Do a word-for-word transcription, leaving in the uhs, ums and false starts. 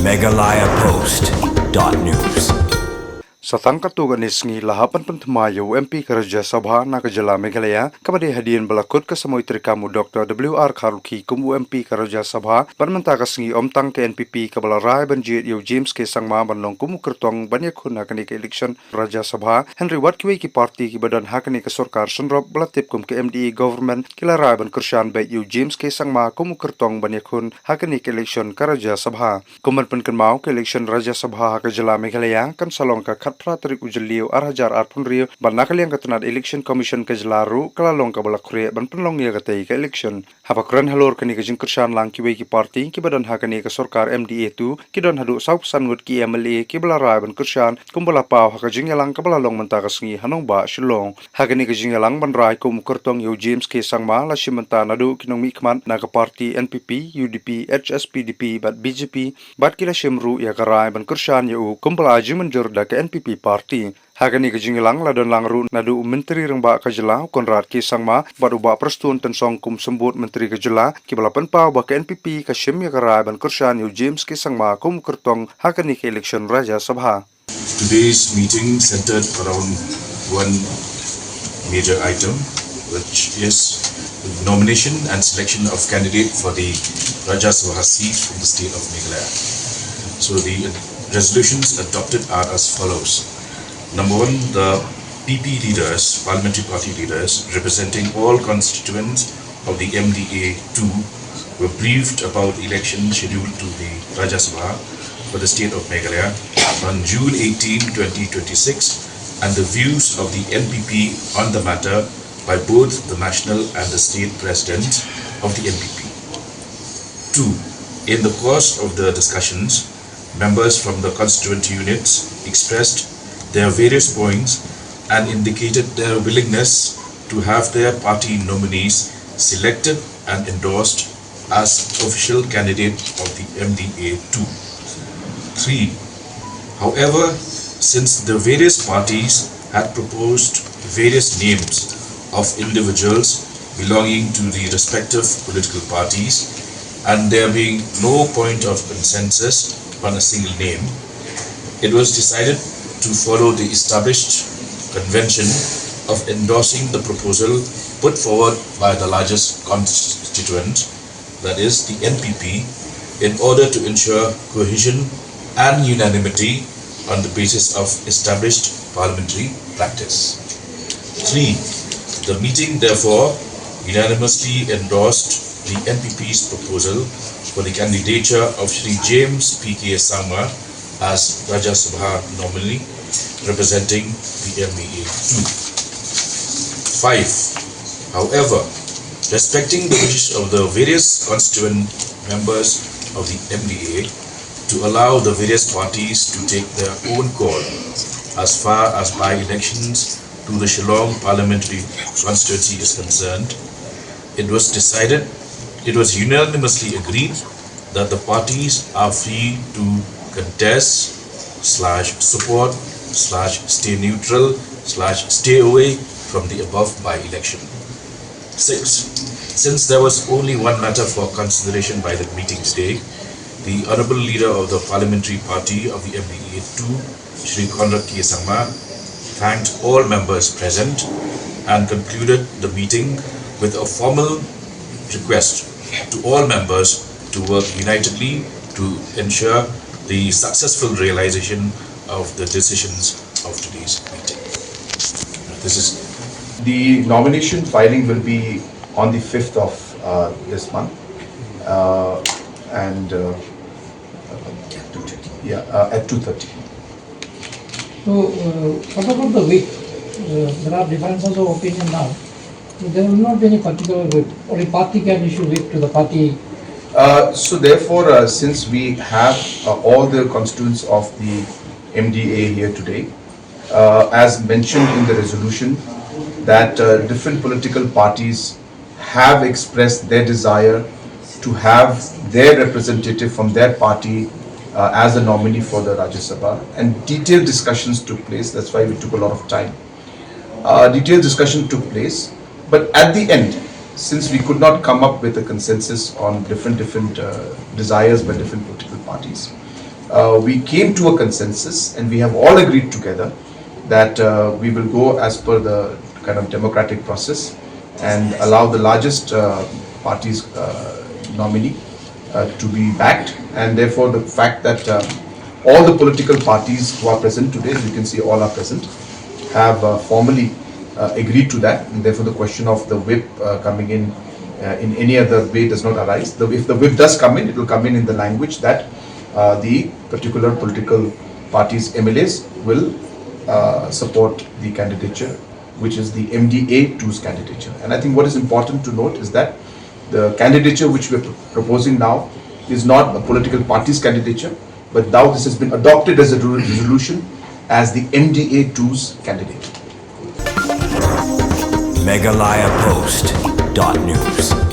Meghalaya Post dot news. Sa tang katto katne sngi la hap ban pynthymmai ïa u M P ka Rajya Sabha na ka jylla Meghalaya, kaba dei hadien ba la kut ka samoi treikam u Doctor W R Kharlukhi kum u M P ka Rajya Sabha, bad mynta ka sngi ym tang ka N P P kaba la rai ban jied ïa u James K Sangma ban long kum u kyrtong ban ïakhun ha kane ka election Rajya Sabha, hynrei wat kiwei ki party kiba don ha kane ka sorkar synrop ba la tip kum ka M D A government ki la rai ban kyrshan beit ïa u James K Sangma kum u kyrtong ban ïakhun ha kane ka election ka Rajya Sabha. Kum ban pynkynmaw, ka election Rajya Sabha ha ka jylla Meghalaya kan sa long ka khatphra tarik u Jylliew ar hajar arphew hynriew, bad na ka liang ka tnad Election Commission ka jylla ruh ka la long kaba la khreh ban pynlong ïa katei ka election. Haba kren halor kane ka jingkyrshan lang, kiwei ki party kiba don ha kane ka sorkar M D A two ki don haduh sawphew san ngut ki M L A kiba la rai ban kyrshan, kumba la paw ha ka jingïalang kaba la long mynta ka sngi ha nongbah Shillong. Ha kane ka jingïalang ban rai kum u kyrtong ïa u James K Sangma la shim bynta naduh ki nongmihkhmat na ka party N P P, U D P, H S P D P bad B J P, bad ki la shim ruh ïa ka rai ban kyrshan ïa u kumba la ai jingmynjur da ka N P P party. Ha kane ka jingïalang la don lang ruh naduh u Myntri Rangbah ka jylla u Conrad K Sangma bad u Bah Prestone Tynsong kum Symbud Myntri ka jylla, kiba la pynpaw ba ka N P P ka shim ïa ka rai ban kyrshan ïa u James K Sangma kum u kyrtong ha kane ka election Rajya Sabha. Today's meeting centered around one major item, which is the nomination and selection of candidate for the Rajya Sabha seat in the state of Meghalaya. So the resolutions adopted are as follows. Number one, the P P leaders, parliamentary party leaders, representing all constituents of the M D A two, were briefed about the election scheduled to the Rajya Sabha for the state of Meghalaya on June eighteen, twenty twenty-six, and the views of the N P P on the matter by both the national and the state president of the N P P. Two, in the course of the discussions, members from the constituent units expressed their various points and indicated their willingness to have their party nominees selected and endorsed as official candidate of the M D A two. Three, however, since the various parties had proposed various names of individuals belonging to the respective political parties, and there being no point of consensus on a single name, it was decided to follow the established convention of endorsing the proposal put forward by the largest constituent, that is the N P P, in order to ensure cohesion and unanimity on the basis of established parliamentary practice. Three, the meeting therefore unanimously endorsed the N P P's proposal for the candidature of Shri James P K Sangma as Rajya Sabha nominee representing the M D A two. Five, however, respecting the wishes of the various constituent members of the M D A to allow the various parties to take their own call as far as by-elections to the Shillong Parliamentary Constituency is concerned, it was decided, it was unanimously agreed that the parties are free to contest slash support slash stay neutral slash stay away from the above by-election. Six, since there was only one matter for consideration by the meeting today, the Honorable Leader of the Parliamentary Party of the M D A two, Shri Conrad K Sangma, thanked all members present and concluded the meeting with a formal request to all members to work unitedly to ensure the successful realization of the decisions of today's meeting. This is the nomination filing will be on the fifth of uh, this month, uh, and uh, yeah, uh, at two thirty. So, uh, what about the whip? Uh, there are differences of opinion now. So there will not be any particular whip, or a party can issue whip to the party. Uh, so therefore, uh, since we have uh, all the constituents of the M D A here today, uh, as mentioned in the resolution, that uh, different political parties have expressed their desire to have their representative from their party uh, as a nominee for the Rajya Sabha, and detailed discussions took place. That's why we took a lot of time. Uh, detailed discussion took place, but at the end, since we could not come up with a consensus on different different uh, desires by different political parties, Uh, we came to a consensus and we have all agreed together that uh, we will go as per the kind of democratic process and allow the largest uh, party's uh, nominee uh, to be backed, and therefore the fact that uh, all the political parties who are present today, as you can see, all are present, have uh, formally uh, agreed to that, and therefore the question of the whip uh, coming in uh, in any other way does not arise. The, if the whip does come in, it will come in in the language that uh, the particular political party's M L As will uh, support the candidature, which is the M D A two's candidature. And I think what is important to note is that the candidature which we're proposing now is not a political party's candidature, but now this has been adopted as a resolution as the M D A two's candidate. Meghalaya Post dot news.